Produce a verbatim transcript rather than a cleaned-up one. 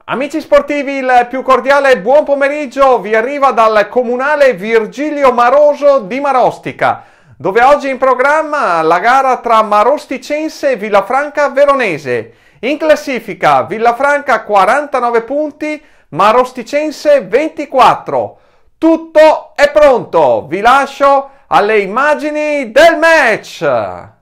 Amici sportivi, il più cordiale buon pomeriggio vi arriva dal comunale Virgilio Maroso di Marostica, dove oggi è in programma la gara tra Marosticense e Villafranca Veronese. In classifica Villafranca quarantanove punti, Marosticense ventiquattro. Tutto è pronto, vi lascio alle immagini del match!